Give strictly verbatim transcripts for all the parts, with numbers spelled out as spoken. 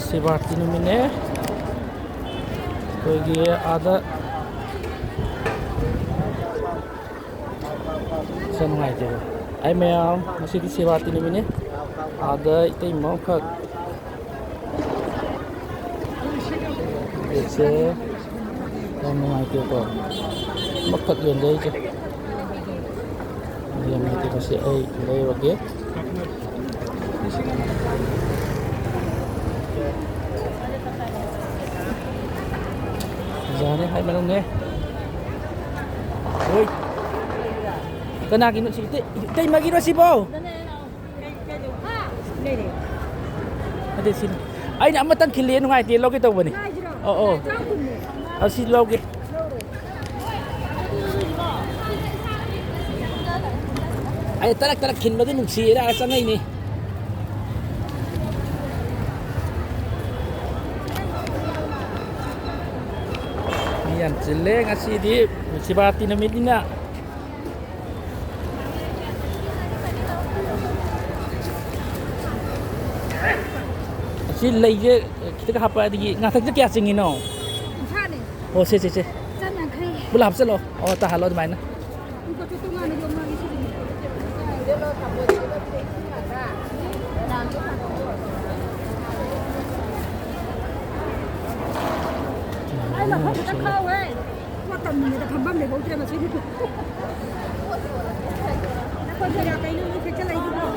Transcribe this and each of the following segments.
ꯁꯤꯕꯥꯔꯇꯤ ꯅꯨꯃꯤꯠꯅꯦ꯫ ꯑꯩꯈꯣꯏꯒꯤ ꯑꯥꯗ ꯏꯁꯥ ꯅꯨꯡꯉꯥꯏꯇꯦꯕ꯫ ꯑꯩ ꯃꯌꯥꯝ, ꯉꯁꯤꯗꯤ ꯁꯤꯕꯥꯔꯇꯤ ꯅꯨꯃꯤꯠꯅꯦ꯫ ꯑꯥꯗ ꯏꯇꯩꯃ ꯑꯃꯈꯛ ꯁꯦ ꯌꯥꯝ ꯅꯨꯡꯉꯥꯏꯇꯦꯀꯣ꯫ ꯑꯃꯈꯛ ꯌꯣꯟꯖꯩꯁꯦ꯫ ꯌꯥꯝ ꯅꯨꯡꯉꯥꯏꯇꯦ꯫ ꯃꯁꯤ ꯑꯩ ꯂꯩꯔꯨꯔꯒꯦ꯫ ꯌꯥꯅꯤ ꯍꯥꯏ ꯃꯅꯨꯡꯅꯦ꯫ ꯍꯣꯏ꯫ ꯀꯅꯥꯒꯤꯅꯣ ꯁꯤ? ꯏꯇꯩ-, ꯏꯇꯩꯃꯒꯤꯔꯣ ꯁꯤꯕꯣ? ꯅꯠꯇꯦ, ꯁꯤꯅꯤ꯫ ꯑꯩꯅ ꯑꯃꯇꯪ ꯈꯤꯜꯂꯦ, ꯅꯨꯡꯉꯥꯏꯇꯦ, ꯂꯧꯒꯦ ꯇꯧꯕꯅꯤ꯫ ꯉꯥꯏꯁꯤꯔꯣ? ꯑꯣ, ꯑꯣ꯫ ꯆꯥꯝ ꯀꯨꯟꯅꯦ꯫ ꯑ, ꯁꯤ ꯂꯧꯒꯦ꯫ ꯑꯩ ꯇꯔꯛ ꯇꯔꯛ ꯈꯤꯟꯕꯗꯤ ꯅꯨꯡꯁꯤꯌꯦꯅ ꯆꯪꯉꯛꯏꯅꯤ꯫ ꯃꯤ ꯌꯥꯝ ꯆꯤꯜꯂꯦ ꯉꯁꯤꯗꯤ, ꯁꯤꯕꯥꯇꯤ ꯅꯨꯃꯤꯠꯅꯤꯅ꯫ ꯑꯁꯤ ꯂꯩꯁꯦ ꯈꯤꯇꯒ ꯍꯥꯞꯄꯛꯑꯗꯤ ꯉꯥꯊꯛꯁꯦ ꯀꯌꯥ ꯆꯤꯡꯉꯤꯅꯣ? ꯀꯨꯟꯊ꯭ꯔꯥꯅꯦ꯫ ꯑꯣ, ꯁꯦ, ꯁꯦ, ꯁꯦ꯫ ꯆꯥꯝ ꯌꯥꯡꯈꯩ꯫ ꯄꯨꯂꯞ ꯍꯥꯞꯆꯜꯂꯣ꯫ ꯑꯣ, ꯇꯥꯍꯜꯂꯣ ꯑꯗꯨꯃꯥꯏꯅ꯫ ꯇꯣꯉꯥꯟꯅ ꯌꯣꯝꯃꯛꯑꯒꯦ ꯁꯤꯗꯤ꯫ ꯑꯩ ꯃꯐꯝ ꯈꯤꯇꯪ ꯈꯥꯛꯎꯍꯦ꯫ ꯄꯣꯠ ꯇꯝꯃꯤꯉꯩꯗ ꯐꯝꯐꯝ ꯂꯩꯍꯧꯗ꯭ꯔꯦ ꯃꯁꯤꯗꯤ꯫ ꯀꯩꯅꯣ ꯅꯣꯏ ꯈꯦꯛꯆꯜꯂꯛꯏꯗꯨꯕꯣ?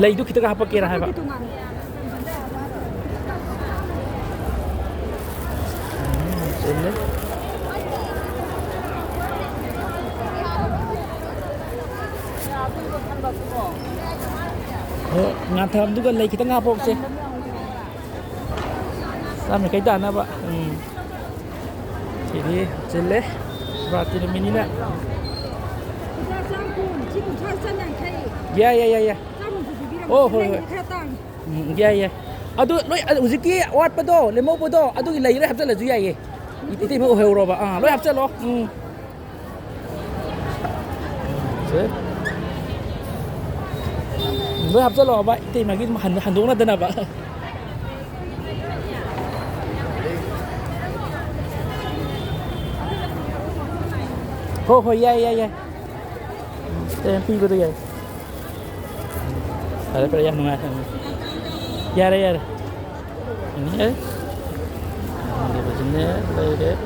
ꯂꯩꯗꯨ ꯈꯤꯇꯒ ꯍꯥꯄꯛꯀꯦꯔꯥ ꯍꯥꯏꯕ꯫ ꯇꯣꯉꯥꯟꯅ꯫ ꯎꯝ, ꯆꯤꯜꯂꯦ꯫ ꯑꯣ, ꯉꯥꯟꯊꯕꯗꯨꯒ ꯂꯩ ꯈꯤꯇꯪ ꯍꯥꯞꯄꯛꯁꯦ꯫ ꯆꯥꯝ ꯌꯥꯡꯈꯩ ꯇꯥꯅꯕ꯫ ꯎꯝ꯫ ꯁꯤꯗꯤ ꯆꯤꯜꯂꯦ꯫ ꯁꯤꯕ꯭ꯔꯥꯇꯤ ꯅꯨꯃꯤꯠꯅꯤꯅ꯫ ꯂꯨꯄꯥ ꯆꯥꯝ ꯀꯨꯟ, ꯁꯤ ꯀꯨꯟꯊ꯭ꯔꯥ, ꯆꯥꯝ ꯌꯥꯡꯈꯩ꯫ ꯌꯥꯏ, ꯌꯥꯏ, ꯌꯥꯏ, ꯌꯥꯏ꯫ ꯆꯥꯝ ꯍꯨꯝꯐꯨ ꯄꯤꯕꯤꯔꯝꯃꯣ꯫ ꯑꯣ, ꯍꯣꯏ, ꯍꯣꯏ꯫ ꯂꯩꯁꯦ ꯈꯔ ꯇꯥꯡꯉꯤ꯫ ꯎꯝ, ꯌꯥꯏ, ꯌꯥꯏ꯫ ꯑꯗꯨ ꯂꯣꯏ, ꯑꯗꯨ ꯍꯧꯖꯤꯛꯀꯤ ꯑꯋꯥꯠꯄꯗꯣ, ꯂꯦꯝꯍꯧꯕꯗꯣ, ꯑꯗꯨꯒꯤ ꯂꯩ ꯂꯣꯏ ꯍꯥꯞꯆꯜꯂꯁꯨ ꯌꯥꯏꯌꯦ꯫ ꯏ-, ꯏꯇꯩꯃ ꯑꯣꯏꯍꯧꯔꯣꯕ꯫ ꯑꯥ, ꯂꯣꯏ ꯍꯥꯞꯆꯜꯂꯣ꯫ ꯎꯝ꯫ ꯁꯦ꯫ ꯎꯝ, ꯂꯣꯏ ꯍꯥꯞꯆꯜꯂꯛꯑꯣ ꯚꯥꯏ, ꯏꯇꯩꯃꯒꯤ ꯑꯗꯨꯝ ꯍꯟ-, ꯍꯟꯗꯣꯛꯅꯗꯅꯕ꯫ ꯍꯣ ꯍꯣꯏ, ꯌꯥꯏ, ꯌꯥꯏ, ꯌꯥꯏ꯫ ꯏꯇꯩꯃ ꯄꯤꯕꯗꯣ ꯌꯥꯏ꯫ ꯐꯔꯦ, ꯐꯔꯦ, ꯌꯥꯝ ꯅꯨꯡꯉꯥꯏꯔꯦ꯫ ꯌꯥꯔꯦ, ꯌꯥꯔꯦ꯫ ꯌꯥꯔꯦ꯫ ꯂꯩꯔꯦ꯫